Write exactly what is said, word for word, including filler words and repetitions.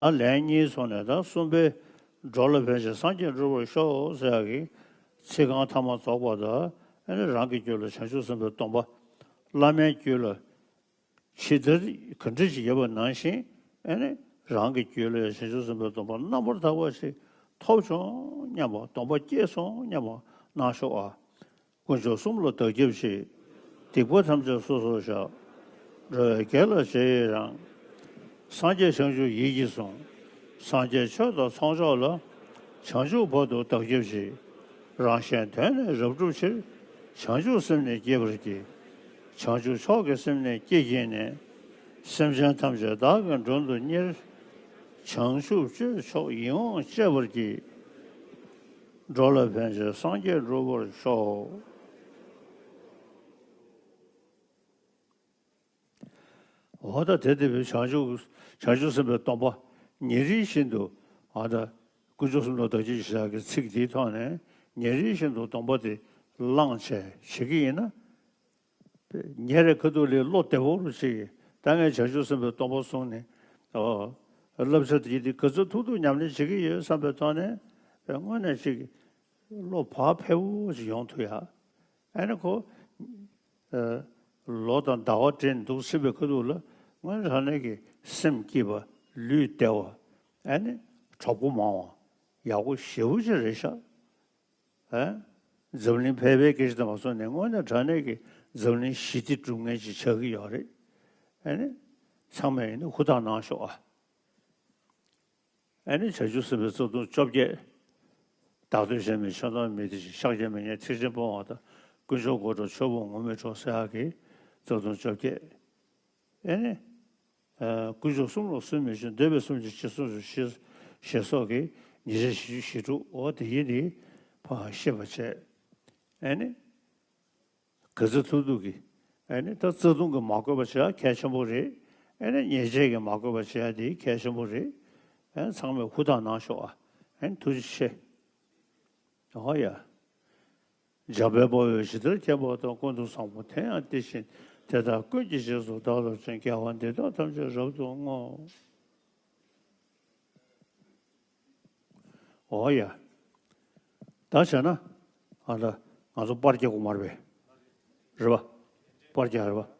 ཨ་ལན་གཉིས་སོང་ནས་ད་གསུམ་པའི་འགྲོ་ལ་ཕན་ཕྱིར་སངས་རྒྱས་འགྲུབ་པར་ཤོག་ཟེར་ཡག་གི་ཚིག་རྐང་ཐ་མ་རྫོགས་པ་དང་ཨ་ནི་རང་གི་རྒྱུད་ལ་བྱང་ཆུབ་སེམས་དཔའི་སྡོམ་པ་བླ་མའི་རྒྱུད་ལ་ཇི་ལྟར་ག་འདྲ་ཞིག་ཡོད་པ་ནང་བཞིན་ཨ་ནི་རང་གི་རྒྱུད་ལ་བྱང་ཆུབ་སེམས་དཔའི་སྡོམ་པ་རྣམ་པར་དག་པ་ཞིག་ཐོབ་བྱུང་སྙམ་པ། སྡོམ་པ་སྐྱེས་སོང་སྙམ་པ་གནང་ཤོག་ཨ། དཀོན་མཆོག་གསུམ་ལ་བདག་སྐྱབས་མཆི། སྡིག་པ་ཐམས་ཅད་སོ་སོར་བཤགས། འགྲོ་བའི་དགེ་ལ་རྗེས་ཡི་རང་། སངས་རྒྱས་བྱང་ཆུབ་ཡིད་ཀྱིས་བཟུང་། སངས་རྒྱས་ཆོས་དང་ཚོགས་མཆོག་ལ། བྱང་ཆུབ་བར་དུ་བདག་སྐྱབས་མཆི། རང་གཞན་དོན་ནི་རབ་བསྒྲུབ་ཕྱིར། བྱང་ཆུབ་སེམས་ནི་བསྐྱེད་པར་བགྱི། བྱང་ཆུབ་མཆོག་གི་སེམས་ནི་བསྐྱེད་བགྱིས་ནས། སེམས་ཅན་ཐམས་ཅད་བདག་གིས་མགྲོན་དུ་གཉེར། བྱང་ཆུབ་སྤྱོད་མཆོག་ཡིད་འོང་སྤྱད་པར་བགྱི། འགྲོ་ལ་ཕན་ཕྱིར་སངས་རྒྱས་འགྲུབ་པར་ཤོག། འོ་ད་དེ་དེ་བས་བྱང་ཆུབ་བྱང་ཆུབ་སེམས་དཔའི་སྡོམ་པ་ཉིན་རེ་བཞིན་དུ་ཨ་ད་དཀོན་མཆོག་གསུམ་ལ་བདག་སྐྱབས་མཆི་ཞེས་ཀྱི་ཚིག་འདིའི་ཐོག་ནས་ཉིན་རེ་བཞིན་དུ་སྡོམ་པ་དེ་བླངས་བྱས་བྱེད་ཀྱི་ཡིན་ན། ཉིན་རེ་ཁ་ཐུག་ལ་བློ་བདེ་པོ་རུ་ཅིག་ད་ངས་བྱང་ཆུབ་སེམས་དཔའི་སྡོམ་པ་བསྲུངས་ནས་ཨོ་བསླབ་བྱ་དེ་འདི་ག་ཚོད་ཐུབ་ཐུབ་ཉམས་ལེན་བྱེད་ཀྱི་ཡོད་བསམ་པའི་ཐོག་ནས་དངོས་གནས་ཅིག་བློ་བག་ཕེབས་པོ་ཅིག་ཡོང་ཐུབ་ཡ། ཨ་ནི་ཁོ་ཨ་ལོ་དང་ཟླ་བ་འདྲེས་འདུག་ཟིན་པའི་ཁ་ཐུག་ལ་དངོས་གནས་དྲང་གནས་ཀྱི་སེམས་སྐྱིད་པ་ལུས་བདེ་བ་ཨ་ནི་གྲོགས་པོ་མང་བ་ཡག་པོ་ཞེ་པོ་ཅིག་རེད་ཤག་ཨ། འཛམ་གླིང་ཕལ་པའི་སྐད་ཆ་དེ་མ་སོང་ནས་དངོས་གནས་དྲང་གནས་ཀྱི་འཛམ་གླིང་ཞི་བདེ་སྒྲུབ་མཁན་ཅིག་ཆགས་ཀྱི་ཡོད་རེད། ཨ་ནི་ཚང་མས་ཡིན་ན་ཧུར་ཐག་གནང་ཤོག་ཨ། ཨ་ནི་བྱང་ཆུབ་སེམས་དཔའི་རྩ་ལྟུང་བཅོ་བརྒྱད། བདག་བསྟོད་བྱས་མིན་ཆོས་སྟོན་མི་བདེ་ཞིང་ཤཱཀྱ་མི་ཉན་ཐེག་ཆེན་སྤོང་བ་དང་དཀོན་མཆོག་གོ་འགྲོ་ཆོས་སྤོང་ངུར་སྨྲིག་གྲོགས་ཟེར་ཡག་གི་རྩ་ལྟུང་བཅོ་བརྒྱད། ཨེ་ནི། ཨ་དཀོན་མཆོག་གསུམ་ལ་སུན་མི་འབྱིན་འདོད་པའི་སུན་འབྱིན་ཅི་གསུངས་སོ་ཞེས་ཞེས་སོགས་ཀྱི་ཉེས་བྱས་བཞི་བཅུ་ཞེ་དྲུག་འོ་དེ་ཡིན་ནི་ཕར་ཤེས་པ་བྱས། ཨེ་ནི། ག་ཚོད་ཐུབ་ཐུབ་ཀྱིས་ཨེ་ནི་ད་རྩ་ལྟུང་གིས་མ་གོས་པ་བྱེད་ཡ་གལ་ཆེན་པོ་རེད། ཨེ་ནི་ཉེས་བྱས་ཀྱིས་མ་གོས་པ་བྱེད་ཡ་དེ་གལ་ཆེན་པོ་རེད། ཨེ་ཚང་མས་ཧུར་ཐག་གནང་ཤོག་ཨ། ཨེ་ནི་ཐུགས་རྗེ་ཆེ། ཨོ་ཡ། འཇམ་དཔལ་དཔའ་བོས་ཇི་ལྟར་མཁྱེན་པ་དང་། ཀུན་ཏུ་བཟང་པོ་དེ་ཡང་དེ་བཞིན་ཏེ། དེ་དག་ཀུན་གྱི་རྗེས་སུ་བདག་སློབ་ཅིང་། དགེ་བ་འདི་དག་ཐམས་ཅད་རབ་ཏུ་བསྔོ། འོ་ཡ། ད་བྱས་ན་ཨ་ད་ང་ཚོ་པར་རྒྱག་དགོས་མ་རེད་པས། རེད་པ། པར་རྒྱག་རེད་པ།